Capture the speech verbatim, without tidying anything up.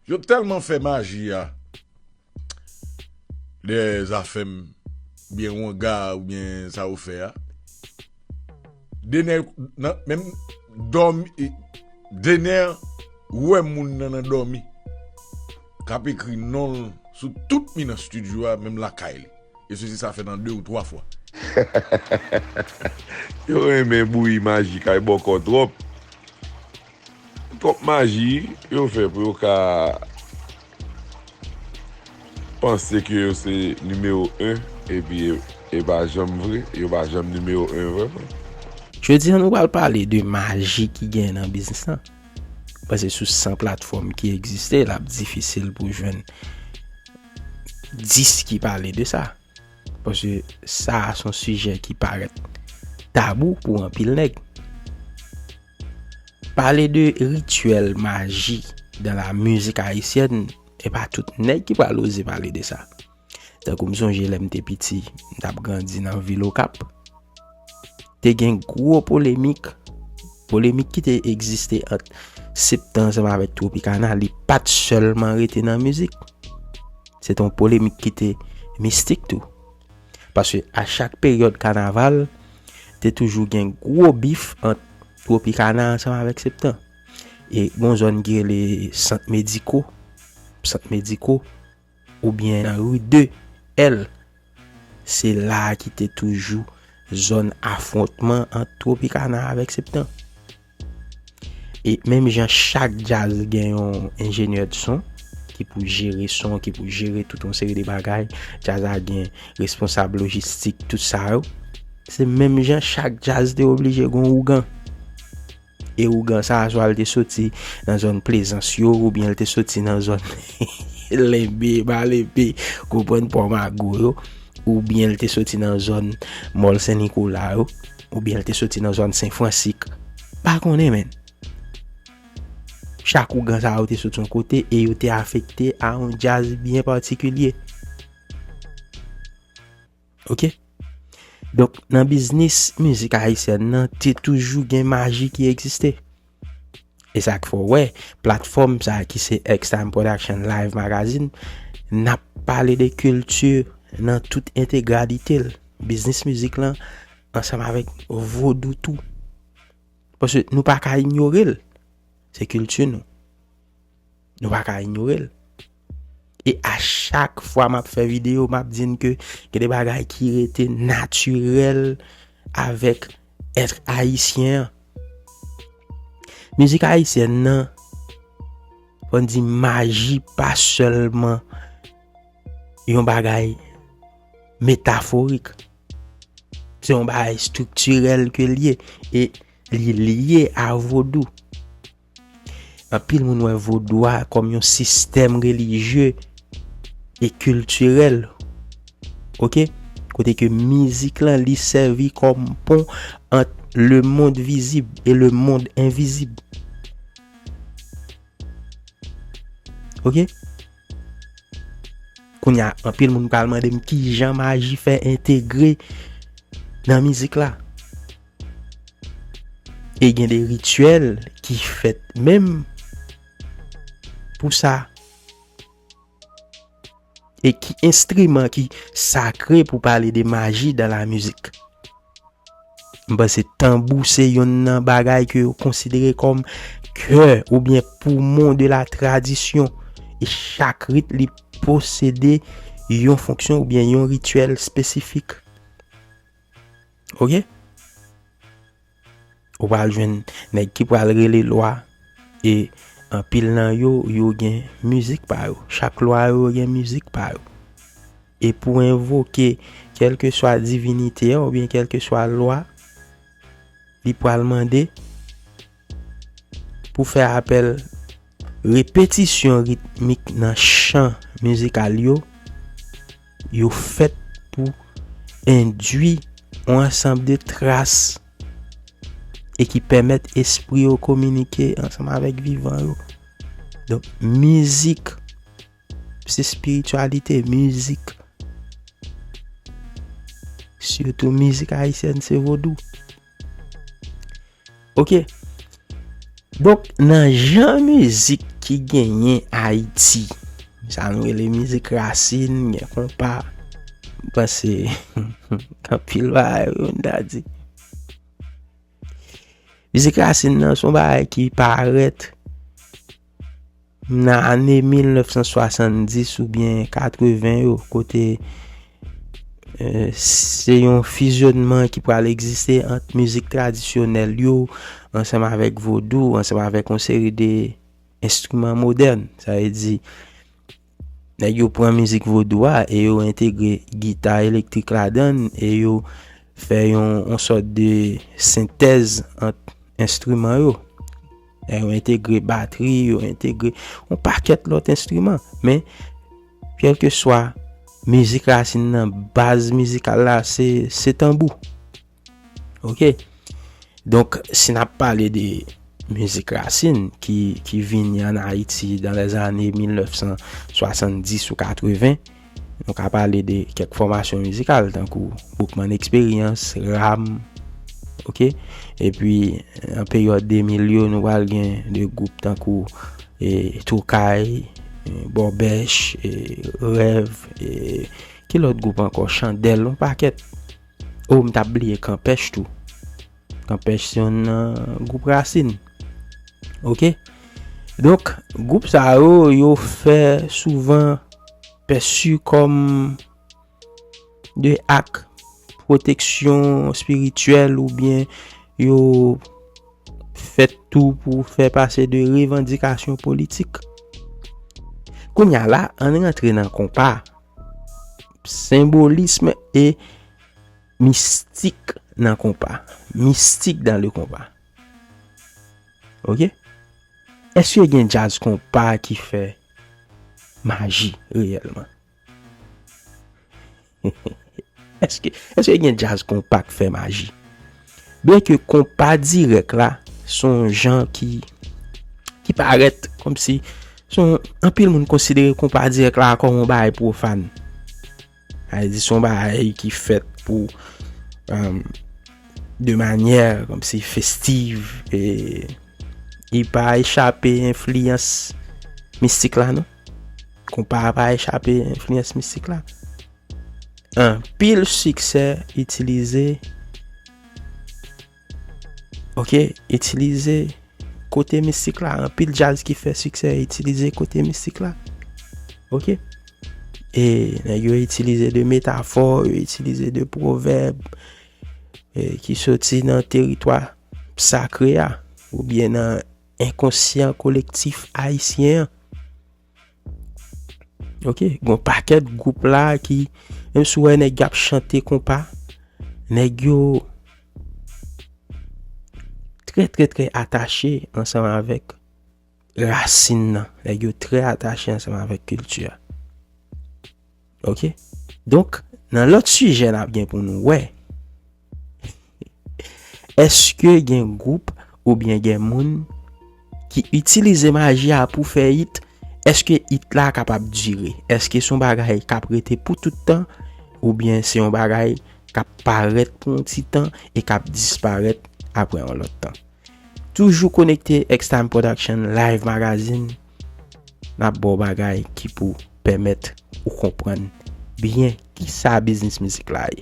Yo tèlman fè maji a dèyè zafè m, byen wanga oubyen sa yo fè a. Dener nan menm dòmi, Dener wè moun nan nan dòmi k ap ekri non l sou tout mi nan estidyo a, menm lakay li. E sesi sa fèt an de ou twa fwa. Yo renmen bouyi maji kay bòkò twòp. Twòp maji yo fè pou yo ka panse ke yo se nimewo en, epi e pa janm vre, yo pa janm nimewo en vrèman. Jodi a, nou pral pale de maji ki gen nan biznis lan. Paske sou san platfòm ki egziste, l ap difisil pou jwenn dis ki pale de sa. Paske sa a se yon sijè ki parèt tabou pou anpil nèg. Pale de rityèl maji dans la musique haïtienne, e pa tout nèg ki pral oze pale de sa. Tankou m sonje lè m te piti, m t ap grandi nan vil Okap. Te gen gwo polemik, polemik ki te egziste ant Septan ansanm avèk Tropicana, li pa t sèlman rete nan mizik. Se te yon polemik ki te mistik tou. Paske a chak peryòd kanaval, te toujou gen gwo bif ant Tropicana ansanm avèk Septan. E gen yon zòn ki rele Sant Mediko, Sant Mediko, oubyen nan ri de L. Se la a ki te toujou zòn afwontman ant Tropicana avèk Septan. E menm jan chak djaz gen yon enjenyè de son ki pou jere son, ki pou jere tout yon seri de bagay, djaz la gen responsab lojistik, tout sa yo. Se menm jan chak djaz te oblije gen yon ougan. E ougan sa a, swa l te soti nan zòn Plezans yo, oubyen l te soti nan zòn Lenbe, Malepe, konprann Pòmago yo, oubyen l te soti nan zòn Mòl Sen Nikola yo, oubyen l te soti nan zòn Sen Fransik. Pa konnen, menn. Chak ougan sa yo te soti yon kote e yo te afekte a yon djaz byen patikilye. Oke? Donk, nan biznis mizik ayisyèn nan, te toujou gen maji ki egziste. E sa k fè w wè, platfòm sa a ki se X Time Production Live Magazine, n ap pale de kilti nan tout entegralite l. Biznis mizik lan, ansanm avèk vodou tou. Paske nou pa ka inyore l. Se kilti nou. Nou pa ka inyore l. E a chak fwa m ap fè videyo, m ap di n ke gen de bagay ki rete natirèl avèk èt ayisyen an. Mizik ayisyèn nan, fò n di maji pa sèlman yon bagay metaforik. Se yon bagay estriktirèl ke l ye. E li lye a vodou. Anpil moun wè vodou a kòm yon sistèm relijye e kiltirèl. Oke? Kote ke mizik lan, li sèvi kòm pon ant le monde visible et le monde invisible. Oke? Kounye a, anpil moun pral mande m kijan maji fè entegre nan mizik la. E gen de rityèl ki fèt menm pou sa. E ki enstriman ki sakre pou pale de maji dans la musique. M panse tanbou se yonn nan bagay ke yo konsidere kòm kè oubyen poumon de la tradition. E chak rit li posede yon fonksyon oubyen yon rityèl espesifik. Oke? Ou pral jwenn nèg ki pral rele lwa, e anpil nan yo, yo gen mizik pa yo. Chak lwa yo gen mizik pa yo. E pou envoke kèlkeswa divinite a oubyen kèlkeswa lwa, li pral mande pou fè apèl repetisyon ritmik nan chan mizikal yo, yo fèt pou endwi yon ansanm de tras e ki pèmèt espri yo kominike ansanm avèk vivan yo. Donk, mizik, se espirityalite, mizik. Sitou mizik ayisyèn, se vodou. Oke. Donk, nan jan mizik ki genyen Ayiti. Sa nou rele mizik rasin, gen konpa. M panse anpil bagay wi, m ta di. Mizik rasin nan se yon bagay ki parèt nan ane mil nèf san swasanndis oubyen katreven yo, kote, eh, se yon fizyònman ki pral egziste ant mizik tradisyonèl yo ansanm avèk vodou, ansanm avèk yon seri de enstriman modèn. Sa vle di, nèg yo pran mizik vodou a e yo entegre gita elektrik ladan l e yo fè yon, yon sòt de sentèz ant enstriman yo. E yo entegre batri, yo entegre yon pakèt lòt enstriman. Men, kèlkeswa mizik rasin nan, baz mizikal la, se, se tanbou. Ok? Donk, si n ap pale de mizik rasin ki, ki vini ann Ayiti dans les années mil nèf san swasanndis ou katreven, nou ka pale de kèk fòmasyon mizikal, tankou Boukman Experience, Ram, ok? Epi, an peryòd de mil yo, nou pral gen de gwoup tankou, e, Toukay, e, Bòbèch, e, Rèv, e, ki lòt gwoup ankò? Chandèl, yon pakèt. O, m t ap bliye Kanpèch tou. Kanpèch se yon nan gwoup rasin. Ok? Donk, gwoup sa yo, yo fè souvan pèsi kòm de ak pwoteksyon espirityèl oubyen yo fèt tou pou fè pase de revandikasyon politik. Kounye a la, ann rantre nan konpa, senbolism e mistik nan konpa. Mistik dans le konpa. Ok? Èske gen djaz konpa ki fè maji reyèlman? Èske, èske gen djaz konpa k fè maji? Byenke konpa dirèk la, se yon jan ki, ki parèt kòmsi, se yon, anpil moun konsidere konpa dirèk la kòm yon bagay pwofàn. Sa vle di, se yon bagay ki fèt pou, um, de manyè kòmsi festiv, e li pa echape enfliyans mistik la, non. Konpa a pa echape enfliyans mistik la. Anpil siksè itilize, ok, itilize kote mistik la. Anpil djaz ki fè siksè itilize kote mistik la. Ok? E nèg yo itilize de metafò, yo itilize de pwovèb, e ki soti nan teritwa sakre a, oubyen nan enkonsyan kolektif ayisyen an. Ok, gon pakèt gwoup la ki, menm si w wè nèg y ap chante konpa, nèg yo trè, trè, trè atache ansanm avèk rasin nan. Nèg yo trè atache ansanm avèk kilti a. Ok? Donk, nan lòt sijè n ap gen pou nou wè, èske gen gwoup oubyen gen moun ki itilize maji a pou fè hit? Èske hit la kapab dire? Èske se yon bagay k ap rete pou tout tan? Oubyen se yon bagay k ap parèt pou yon ti tan e k ap disparèt apre yon lòt tan? Toujou konekte X-Time Production Live Magazine. N ap ba w bagay ki pou pèmèt ou konprann byen kisa biznis mizik la ye.